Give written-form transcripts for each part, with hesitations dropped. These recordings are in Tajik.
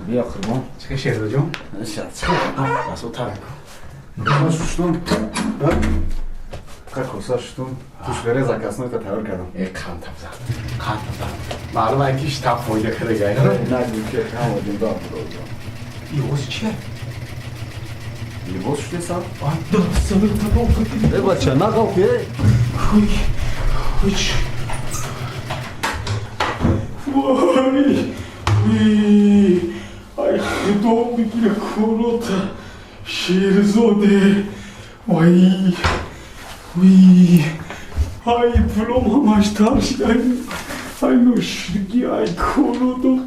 Бия Қурбон. Чӣ Шерзоҷон? Расо так. Ман шуштум. Қа коса шуштум. Тушвере заказной-та тайёр кардам. Э, қанд табза. Қанд табза. Маълум ай ки штаб фоида кардагай. Нагӯ ки ҳама ҷунда буд. Либоси чия? Либос шудесам? Ай, Э, бача, нақалфи, э? Ой, ой. Вой, ой, ай, худо бигира корота, Шерзоде, вай, ой, ай, пулом ҳамаш тар шид, ай, ай, ношудги, ай, корото.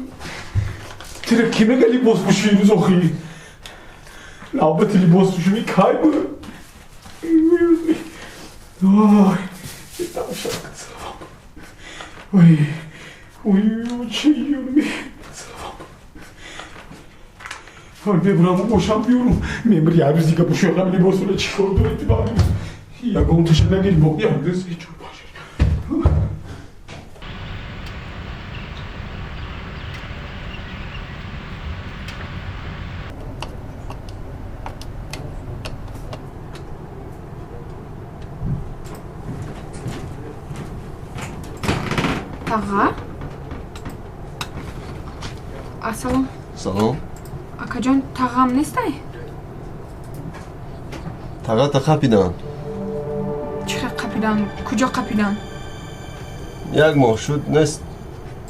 Тира ки мега либос пӯши имрӯз охи? Навбати либос пӯшими кай буд? Ой, ой, ой, чӣ юрми. Ой, мебурам, бошам биёрум. Мемир як рӯз дига бушоқам либосро чӣ кор доред ба? Ягон таша нагир бо. Як рӯз ҳеҷ бошад. Таға? Ассалом. Салом. Акаҷон, тағам нестай? Тағата қапидан. Чӣ хел қапидан? Куҷо қапидан? Як моҳ шуд нест.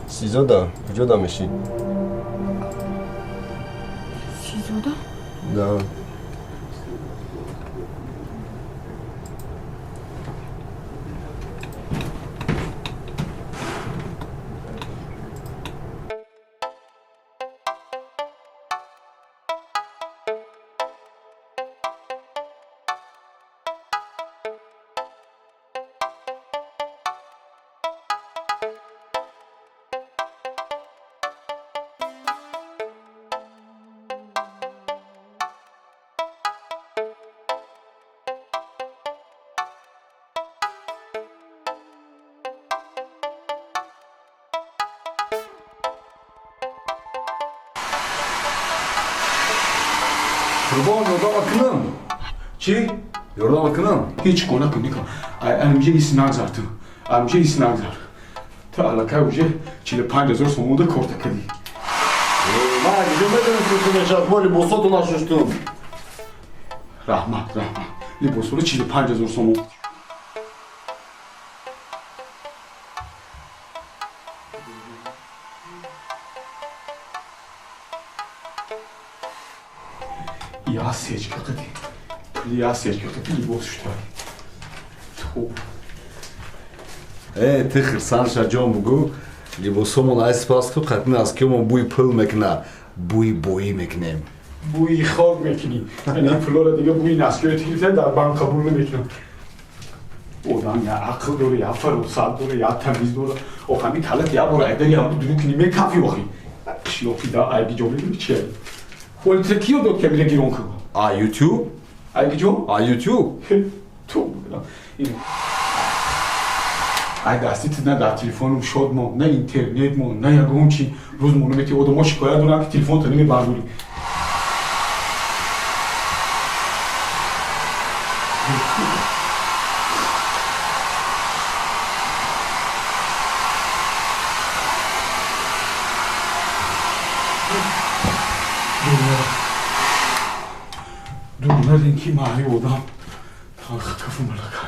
Сизода, куҷода мешӣ? Сизода? Да. Қурбон, ёрдама кунам. Чӣ? Ёрдама кунам. Ҳеҷ кор накун, ника. Ай, анамҷа ис нагзар ту. Анамҷа ис нагзар. Ту аллакай уже 45 000 сомонда корта кардӣ. Ман куҷо медонам, ки ту мешавад, мо либосоту нашуштум. Раҳмат, раҳмат. Либосҳоро 45 000 сомон. Я сечка қади. Пули я сечка қади либос шутай. Ту. Э, ты хирсан ша ҷон бугӯ, либосҳомон ай спас ку қатни аз киёмон бӯи пул мекуна, бӯи боӣ мекунем. Бӯи хок мекунӣ. Яъне ин пулоро дига бӯи наскиёи тигирта дар банк қабул намекунам. Одам я ақл дора, я фаросат дора, я тамиз дора. Ох, ҳамин калат я бора айдар я дуру кунӣ мекафи охи. Қишлоқи да айби ҷо мекунӣ чи? Оли тира киё дод ки амира гирон кун? А ютуб? Айби ҷо? А ютуб? Ту бигирам. Ай дасти ту на дар телефонум шод мон, на интернет мон, на ягон чи. Рӯз монумети одамо шикоят доранд, ки телефонта намебардорӣ. Дур надин ки маҳри одам кафу малака.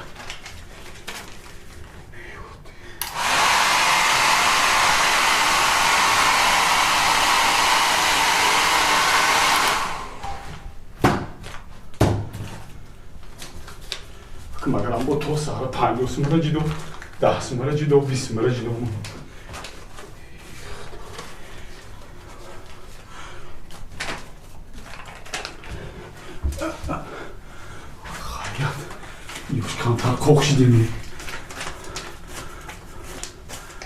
Магарам бо то саҳра 50 сумара ҷидо, 10 сумара ҷидо, 20 сумара ҷидо. Хаят, ёш камтар қоқ шидеми.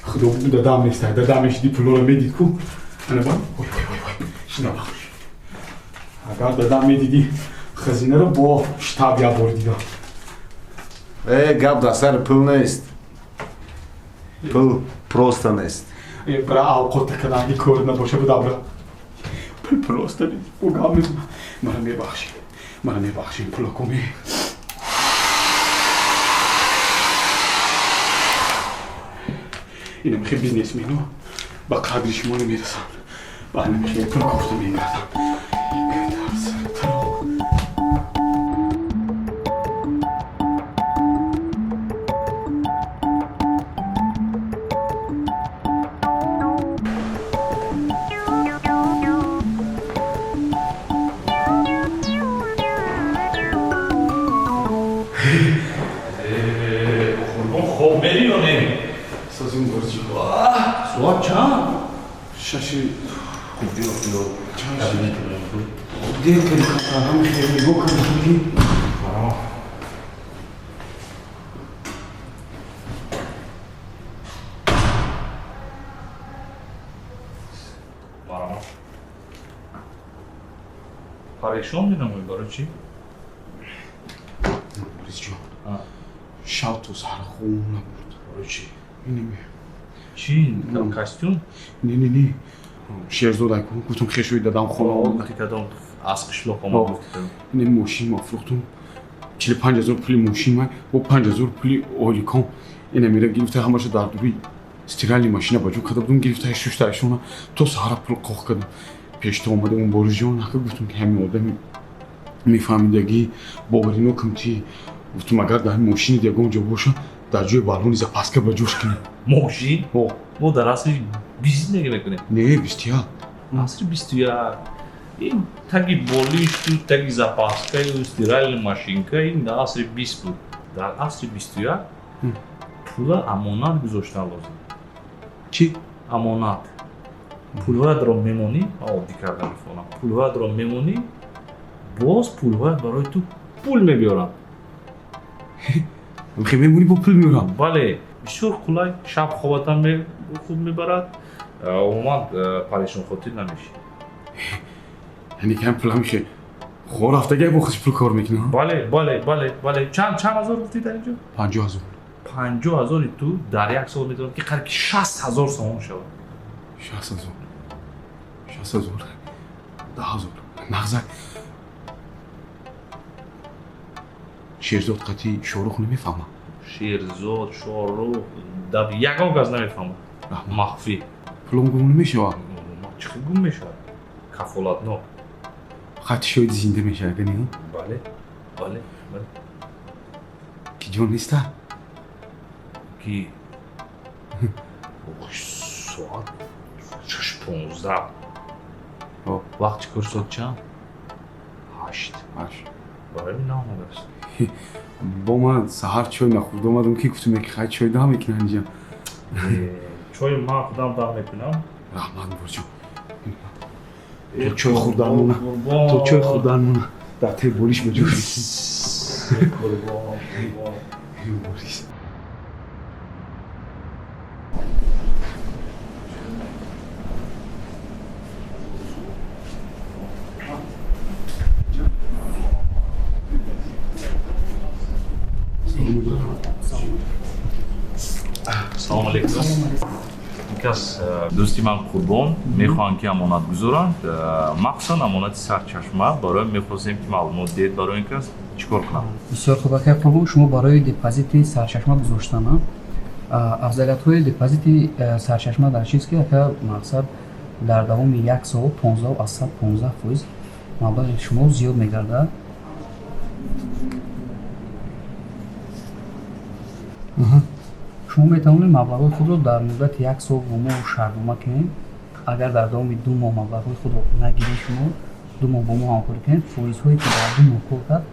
Худо бугу дадам нестай, дадам мешиди пулоро медид ку. Ана ба, ой, ой, ой, ой, шина бахш. Агар дадам медиди, хазинаро бо штаб як бор дида. Э, гап дар сари пул нест. Пул просто нест. Э, бра, авқот такаданги кор набоша буда, бра. Пул просто нест. Бо гап мезанам. Мара мебахшед. Мара мебахшед. Пулако ме. Инам хе бизнесмену ба қадри шумо намерасанд. Ба ҳамин хе пул кофта мегардам. Соат чанд? Шаши. Биё, биё. Чанд? Дер кардӣ, ҳам хеле нигоҳ кардам ки. Барам. Парешон менамоӣ барои чӣ? Борисҷон, шав то саҳар хобам набурд. Барои чӣ? Инаме. Чӣ? Костюм? Не, не, не. Шерзод айку гуфтум хешои дадам хона гуфти кадом аз қишлоқ омад гуфти. Ине мошин ма фурӯхтум. 45 ҳазор пули мошин май бо 5 ҳазор пули оликом. Ина мера гирифта ҳамаша дар дури стиральный машина ба ҷо карда будум, гирифта шушта айшона то саҳара пул қоқ кардам. Пешто омада он Борисҷон ака гуфтум ки ҳамин одами мефаҳмидагӣ боварино кум ти. Гуфтум агар дар ҳамин мошини ягон ҷо боша дар ҷои баллони запаска ба ҷош кунем. Мошин? О. Мо дар асри 20 зиндагӣ мекунем. Не, 21. Асри 21. Ин таги болишту, таги запаскаю, стиральный машинка ин дар асри 20 буд. Дар асри 21 пула амонат гузоштан лозим. Чӣ? Амонат. Пулҳоятро мемонӣ, ман оддӣ карда мефаҳмам. Пулҳоятро мемонӣ, боз пулҳоят барои ту пул мебиёранд. Хе мемонӣ бо пул меорам? Бале, бисёр қулай, шаб хобатам хуб мебарад, умуман парешонхотир намешӣ. Яъне ки ҳам пулам хе хор рафтагай бо худш пул кор мекунам? Бале, бале, бале, бале. Чанд ҳазор гуфтӣ дар инҷо? 50 ҳазор. 50 ҳазори ту дар як сол метавонад ки қариб ки 60 ҳазор сомон шавад. 60 ҳазор. 60 ҳазор. 10 ҳазор. Нағзак. Шерзод қатъи Шорух намефаҳмам. Шерзод, Шорух, дар ягон кас намефаҳмад. Махфӣ. Пулом гум намешавад? Чӣ хел гум мешавад? Кафолатнок. Хати шоид зинда мешавад, не? Бале, бале, бале. Ки ҷон неста? Ки соат 6:15. Вақт чӣ кор соат чанд? 8. 8. Барои мин наомадааст. Бо ман саҳар чой нахӯрда омадам ки гуфтум ки хай чой дам мекунам инҷа. Чой ман худам дам мекунам. Раҳмат Борҷон. То чой хӯрдан мона. То чой хӯрдан мона. Дар таи болиш ба ҷош. Қурбон, қурбон. Борис. Салом алейкум. Кас дӯсти ман Қурбон мехоҳанд ки амонат гузоранд, махсусан амонати сарчашма. Барои мехостем ки маълумот диҳед барои ин кас чӣ кор кунам. Бисёр хуб, акай Қурбон, шумо барои депозити сарчашма гузоштан афзалиятҳои депозити сарчашма дар чист ки ака мақсад дар давоми як сол 15,15% маблағи шумо зиёд мегардад. Шумо метавонед маблағҳои худро дар муддати як сол бо мо шартнома кунед. Агар дар давоми 2 моҳ маблағҳои худро нагиред, шумо 2 моҳ бо мо ҳамкорӣ кунед, фоизҳое ки дар 2 моҳ кор кард,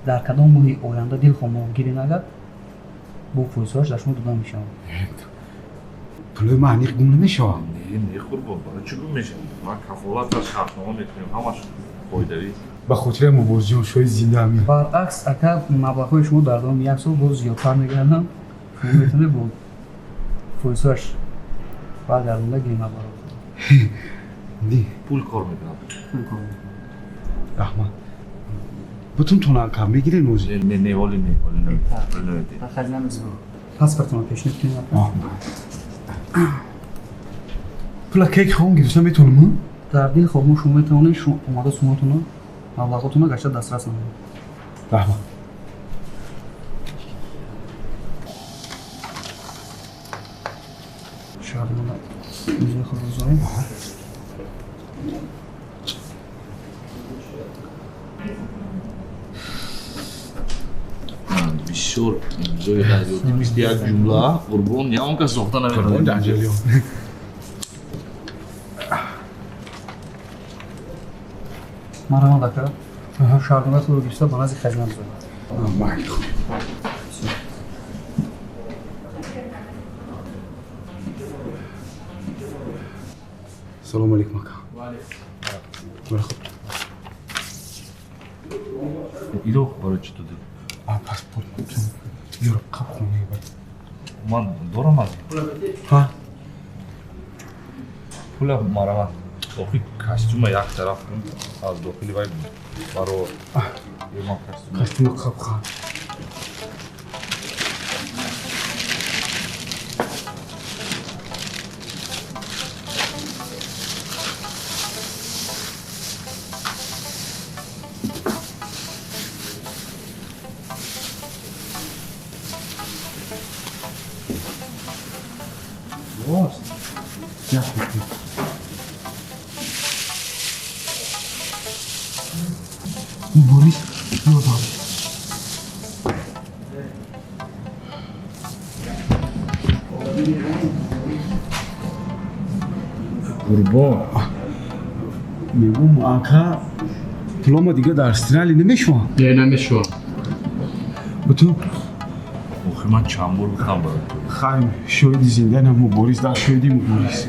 дар кадом моҳи оянда дилхоҳ моҳ гиред агар, бо фоизҳояш дар шумо дода мешавад. Пулои ман аниқ гум намешавад? Не, не, Қурбон, барои чӣ гум мешавад? Ман кафолат ва шартнома мекунем, ҳамаш фоидавӣ. Ба хотири Муборизҷон шоид зинда ам. Баръакс, ака маблағҳои шумо дар давоми як сол боз зиёдтар мегарданд. Шумо метавонед бо фоизҳояш баргардонда гиред маблағро. Пул кор мекунад. Пул кор мекунад. Раҳмат. Бутун тона ака мегиред нози? Не, не, ҳоли не, ҳоли не. Ҳоли не. Хазина мезанам. Паспортонро пешниҳод кунед. Пула кек хом гирифта метавонам? Дар дил хоб мо шумо метавонед омада суматона маблағотона гашта дастрас намоед. Раҳмат. Шаҳрмона имзои худро гузорем. Бисёр имзои ғайриоддӣ, мисли як ҷумла. Қурбон, ягон кас сохта наметавонад. Қурбон Ҷанҷалиён. Марҳамат, ака, шаҳрномаи худро гирифта ба назди хазина гузоред. Майли, хуб. Салому алейкум, ака. Иро барои чӣ додӣ? Паспорт ёро қаб хонаи бар. Ман дорам аз ҳа пула. Марамат, охи костюма як тараф кун, аз дохили вай баро ман костюм. Костюма қаб ха. Рост. Як мекунам. Борис ёдам. Қурбон. Мегум, ака, пулома дига дар Австралия намешаванд. Не, намешаванд. Бутун. Охи ман чанд бор гуфтам барои ту. Хайм, шоҳиди зиндаам Мубориз, дар шоҳиди Мубориз.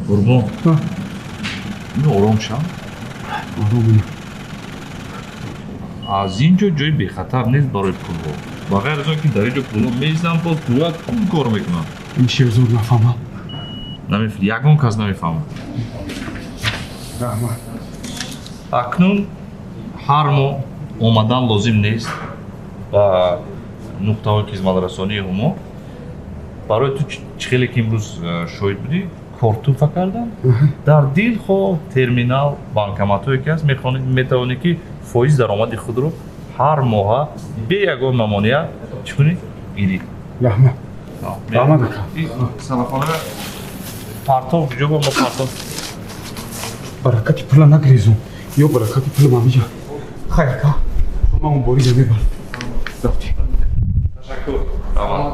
Қурбон, ин ором шав. Ором. Аз ин ҷо ҷои бехатар нест барои пулҳо. Ба ғайр аз он ки дар ин ҷо пулҳо меистанд, боз бояд пул кор мекунанд. Ин Шерзод нафаҳмам. Ягон кас намефаҳмад. Раҳмат. Акнун ҳар моҳ омадан лозим нест ба нуқтаҳои хизматрасонии ҳумо. Барои ту чӣ хеле ки имрӯз шоҳид будӣ, кортуфа кардан дар дилхоҳ терминал, банкоматҳое ки ҳаст, метавонӣ ки фоиз даромади худро ҳар моҳа бе ягон мамоният чӣ кунӣ, гирӣ. Раҳмат. Раҳмат, ака. Салафона партов куҷо ба мо партов? Баракати пула нагрезум. Ё баракати пула мамиҷа. Хай, ака, ман Мубориза мебарам. Рафтем. Ташаккур. Раҳмат.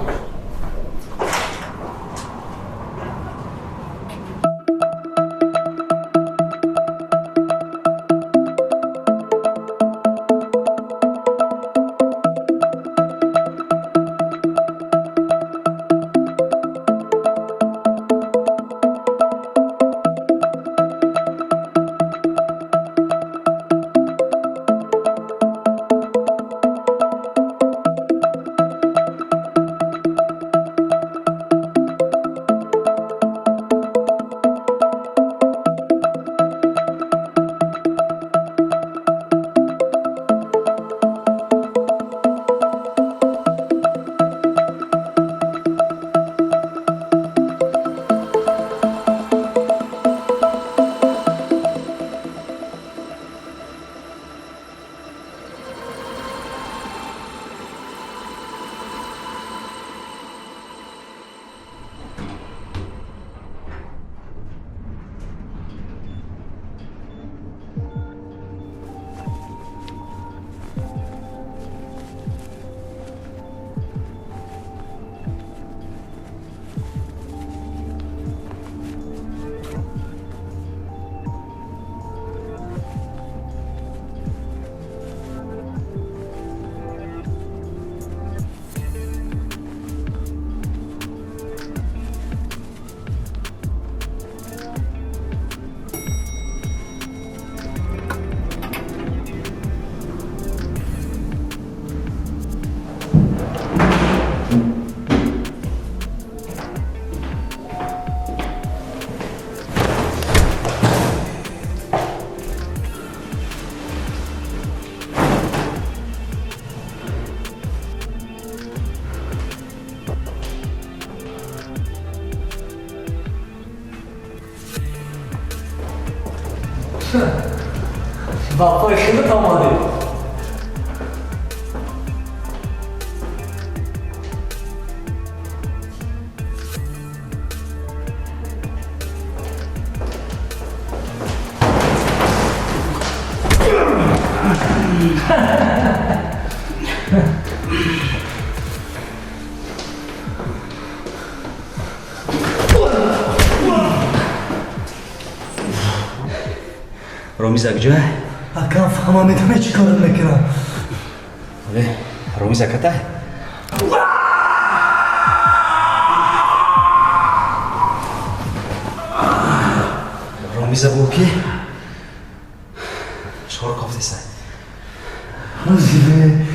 Ба пои худат омадӣ. Ромиза куҷое? Акам фаҳма медонӣ чӣ кор мекунам. Оле, Ромиза катай? Ромиза бо ки? Шор кофтесай. Зиде.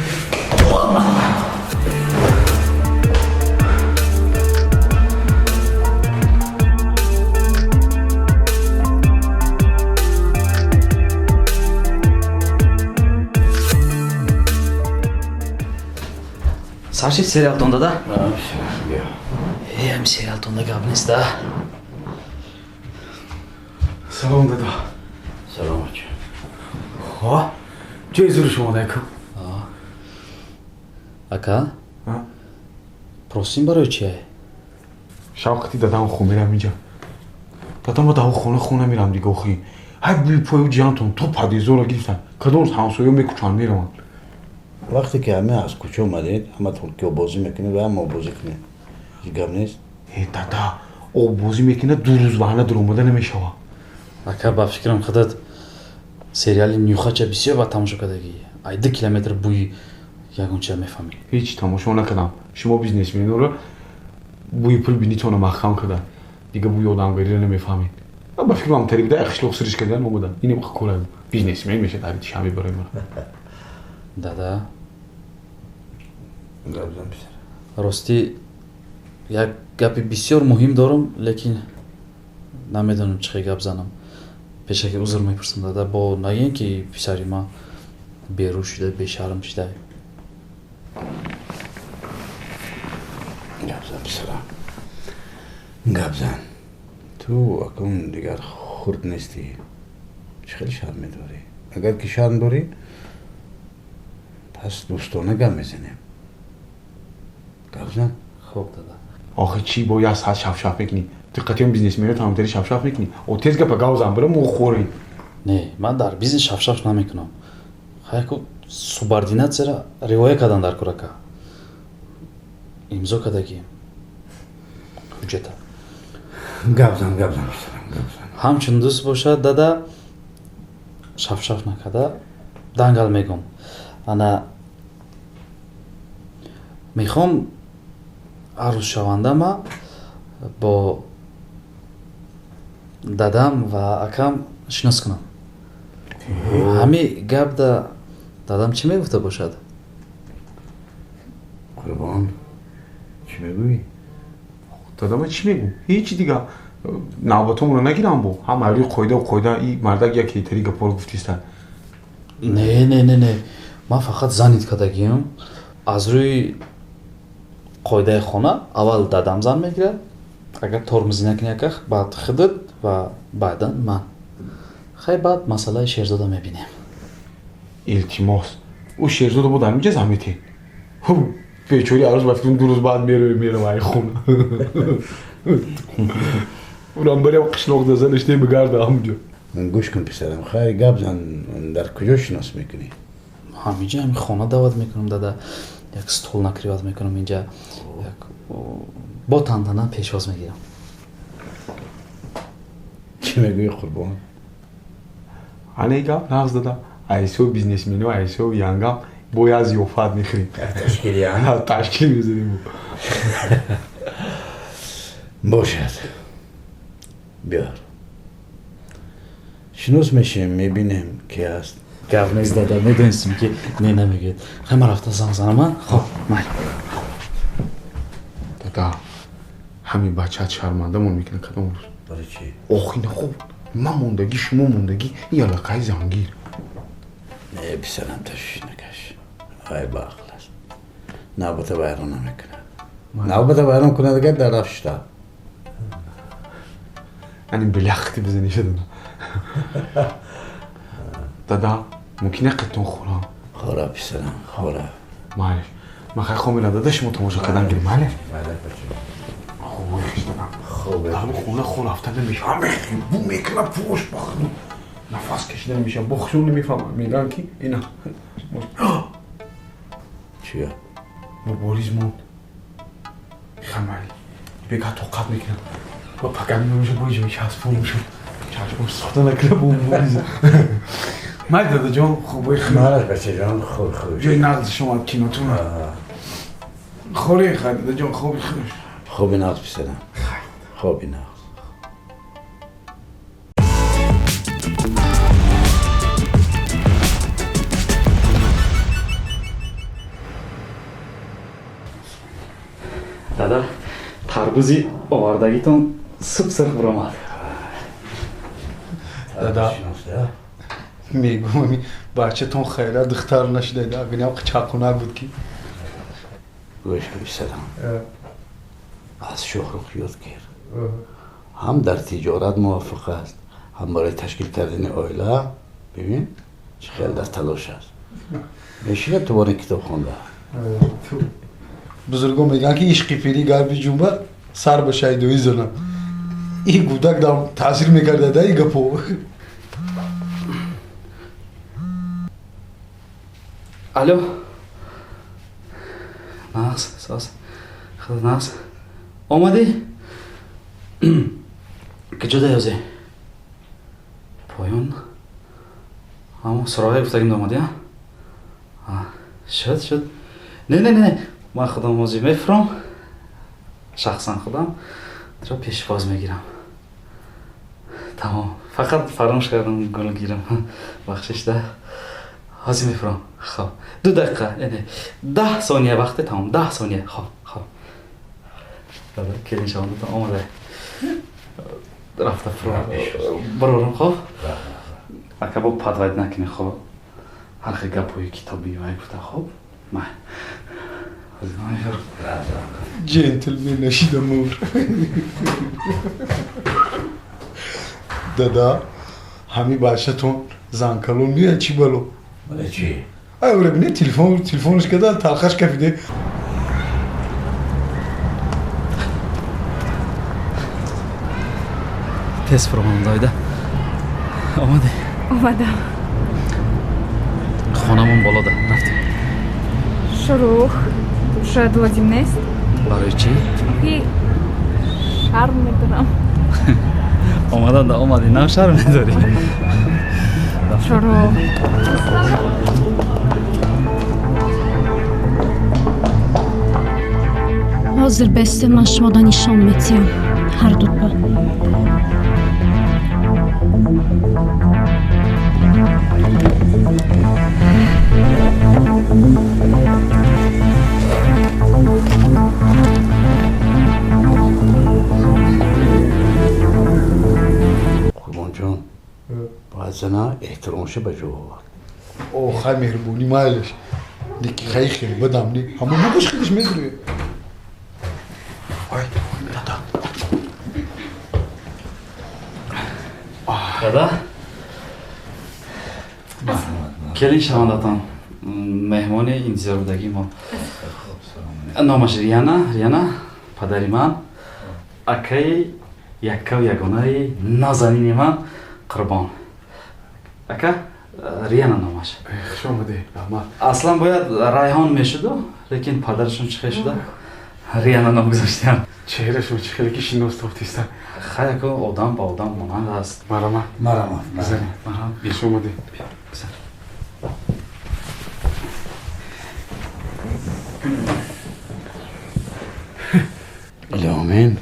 Саршид сериалтонда да? Э, ҳами сериалтонда гап нест да. Салом, дада. Салом, ача. Ҳо? Ҷои зури шумо даку. Ака? Просим барои чие? Шавқати дадам хун мерам инҷа. Дадам ба даво хона хона мерам дига охи. Ҳай бӯи пою ҷиянтон то падизора гирифтан. Кадом рӯз ҳамсоё мекучанд мераванд. Вақте ки ҳама аз кӯча омадед, ҳаматон ки оббозӣ мекунед ва ҳама оббозӣ кунед. Ҳеҷ гап нест? Э, дада, оббозӣ мекунад, ду рӯз ваҳна дуромада намешавад. Ака, ба фикрам худат сериали Нюхача бисёр бад тамошо кардагӣ. Ай 2 километр бӯи ягонча мефаҳмӣ. Ҳеҷ тамошо накардам. Шумо бизнесменоро бӯи пул бинитона маҳкам карда. Дига бӯи одамгариро намефаҳмед. Ба фикрам тари буда қишлоқ сириш кардан омадан. Инем кора бизнесмен мешад ҳар душанбе барои ман. Дада, гап зан писар. Ростӣ як гапи бисёр муҳим дорам, лекин намедонам чӣ хел гап занам. Пешаки узр мепурсам, дада, бо нагӯем ки писари ман берӯ шуда, бешарм шуда. Гап зан, писарам. Гап зан. Ту акун дигар хурд нестӣ. Чӣ хеле шарм медорӣ? Агар ки шарм дорӣ, пас дӯстона гап мезанем. Гап зан. Хуб, дада. Охи чӣ бо як саат шафшаф мекунӣ? Ту қатъиян бизнесменро тамомтари шафшаф мекунӣ? О тез гапа гав зан, бира мо хӯрем. Не, ман дар бизнес шафшаф намекунам. Хайку субординатсияро риоя кардан дар курака. Имзо кардагием. Ҳуҷҷата. Гап зан, гап зан, писарам, гап зан. Ҳамчун дӯст бошад, дада, шафшаф накарда дангал мегӯм. Ана мехоҳам арӯзшавандама бо дадам ва акам шинос кунам. Ҳами гап да дадам чӣ мегуфта бошад? Қурбон, чӣ мегӯӣ? Дадама чӣ мегӯ? Ҳеҷ дига. Навбатомонро нагирам бо. Ҳама рӯи қоида қоида и мардак як хейтари гапҳоро гуфтистанд. Не, не, не, не. Ман фақат занид кардагиам. Аз рӯи қоидаи хона аввал дадам зан мегирад, агар тормозӣ накунӣ аках, баъд худат ва баъдан ман. Хай баъд масъалаи Шерзода мебинем. Илтимос. Ӯ Шерзода бо дар инҷа зан метиҳед. Бечори арӯз ба фикрам 2 рӯз баъд мерава ай хона. Урам барям қишлоқ да занаш немигарда ҳамҷо. Гӯш кун писарам, хайр гап зан, дар куҷо шинос мекунӣ? Ҳаминҷа ҳами хона даъват мекунам, дада. Як стол накриват мекунам инҷа. Як бо тантана пешвоз мегирам. Чӣ мегӯӣ, Қурбон? Ане гап нағз, дада. Айсо бизнесмено, айсо янгам бояд зиёфат мехӯрем. Ташкилиян? Ташкил мезанем. Бошад. Биёр. Шинос мешем, мебинем ки аст. Гап нест, дада, медонистем ки не намегӯяд. Хай ман рафта занг занам, а? Хоб, майли. Дада, ҳамин бачаат шармандамон мекунад кадом рӯз. Барои чӣ? Охи нахоб, ман мондагӣ, шумо мондагӣ, ин аллақаи зангир. Не, писарам, ташвиш накаш. Вай баақл аст. Навбата вайрон намекунад. Навбата вайрон кунад агар дар рафт шута. Яъне биляхти бизанӣ шуда. Дада, мумкин қитон хӯрам? Хӯра, писарам, хӯра. Майлиш. Ман хай хом мерам, дада, шумо тамошо кардан гирем, майлиш? Бале, бача. Хуб, хиш дадам. Хуб. Дар хона хо рафта намешавам. Бу мекунам, пуш бахну. Нафас кашида намешавам. Бо хушон намефаҳмам. Мегӯям ки ина. Чия? Мубориз монд. Хамали. Бега тоқат мекунам. Ва пагам намеша бо ҷои часпонам шуд. Чашмам сода накунам бо мубориз. Май дадаҷон, хубои хуб. Мараш бачаҷон, хуб, хуб. Ҷои нағзи шумо кинотун. Хӯре хай дадаҷон, хоби хуш. Хоби нағз писарам. Хоби нағз. Дада, тарбузи овардагитон суб сирх биромад. Дада, мегӯм, бачатон хайра духтар нашида, агинам чақунак буд ки. Гӯш кун писарам. Аз Шоҳрух ёд гир. Ҳам дар тиҷорат муваффақ аст, ҳам барои ташкил кардани оила, бибин, чӣ хел дар талош аст. Мешинад ту бори китоб хонда. Бузургон мегӯянд ки ишқи пирӣ гар биҷунбад, сар ба шайдоӣ занад. Ин кӯдак дам таъсир мекарда да ин гапо. Алло. Нағз, соз. Худо нағз. Омадӣ? Куҷо даёзӣ? Поён? Ҳамо суроғе гуфтагим омадӣ, а? Шуд, шуд. Не, не, не. Ман худам ҳозир мефурам. Шахсан худам туро пешвоз мегирам. Тамом. Фақат фаромӯш кардам гул гирам. Бахшиш да. Ҳозир мефурам. Хоб. 2 дақиқа, яъне 10 сония вақте тамом. 10 сония. Хоб, хоб. Дада, келин шавандатон омада. Рафта фурам. Барорам, хоб? Ака бо падвайд накунӣ, хоб? Ҳар хел гапҳои китоби вай гуфта, хоб? Май. Джентльмен нашида мур. Дада, ҳами бачатон занкалон меяд чӣ бало? Бале чӣ? Ай, оре, бинед, телефонш када, талхаш кафиде. Тез фуромадам, Зоида. Омадӣ? Омадам. Хонамон болода, рафтем. Шурух, шояд лозим нест? Барои чӣ? Охи, шарм медорам. Омадан да омадӣ, нам шарм медорӣ. Шурух. Ҳозир бесте ман шумода нишон метиҳам. Ҳар дутба. Қурбонҷон, бояд зана эҳтиромша ба ҷо овард. О, хай меҳрубонӣ майлаш. Леки хай хеле бадам не. Ҳамон набош худаш медурӯяд. Ой, дада. Дада? Келин шавандатон, меҳмони интизорбудагии мо. Номаш Рияна, Рияна, падари ман, акаи яккаву ягонаи нозанини ман Қурбон. Ака, Рияна номаш. Хуш омадӣ, раҳмат. Аслан бояд Райҳон мешуду, лекин падарашон чӣ хел шуда? Рияна ном гузоштиям. Чеҳрашон чӣ хеле ки шинос тофтиста. Хай, ака, одам ба одам монанд аст. Марама. Марама. Гузарӣ. Марама. Хуш омадӣ. Гузар. Иломин,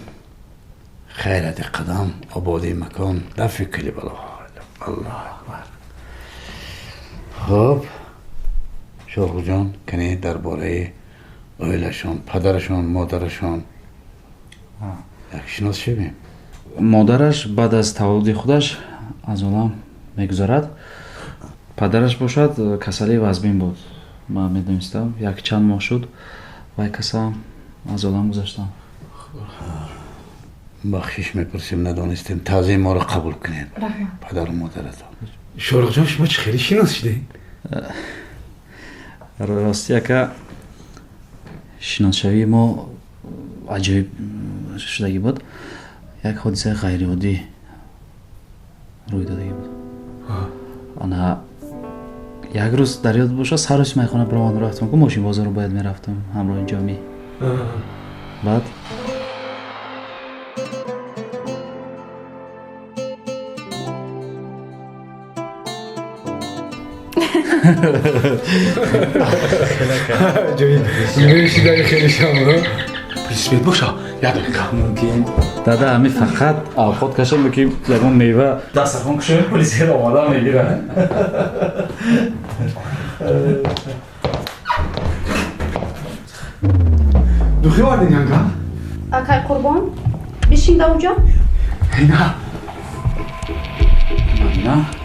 хайрати қадам, ободии макон, дафъи кулли балоҳо. Аллоҳу акбар. Хуб, Шоҳруҷон, кане дар бораи оилашон, падарашон, модарашон як шинос шавем. Модараш баъд аз таваллуди худаш аз олам мегузарад. Падараш бошад касалии вазбин буд. Ман медонистам, якчанд моҳ шуд вай касам аз олам гузаштам. Бахшиш мепурсем, надонистем. Таъзими моро қабул кунед. Раҳмат. Падару модаратон. Шоҳрухҷон, шумо чӣ хеле шинос шудед? Рости, ака, шиносшавии мо аҷоиб шудагӣ буд. Як ҳодисаи ғайриоддӣ рӯй додагӣ буд. Ана як рӯз дар ёд боша, саррӯзи майхона биромаду рафтам, ку мошинбозорро бояд мерафтам ҳамроҳи ҷомӣ. Баъд Мешидаи хеле шамро. Присвет боша, як дақиқа. Мумкин, дада, ҳами фақат авқот кашем, ки ягон мева дастархон кушоем, полисияро омада мегирад. Духи овардин, янга? Акай Қурбон, бишин да уҷо. На. На.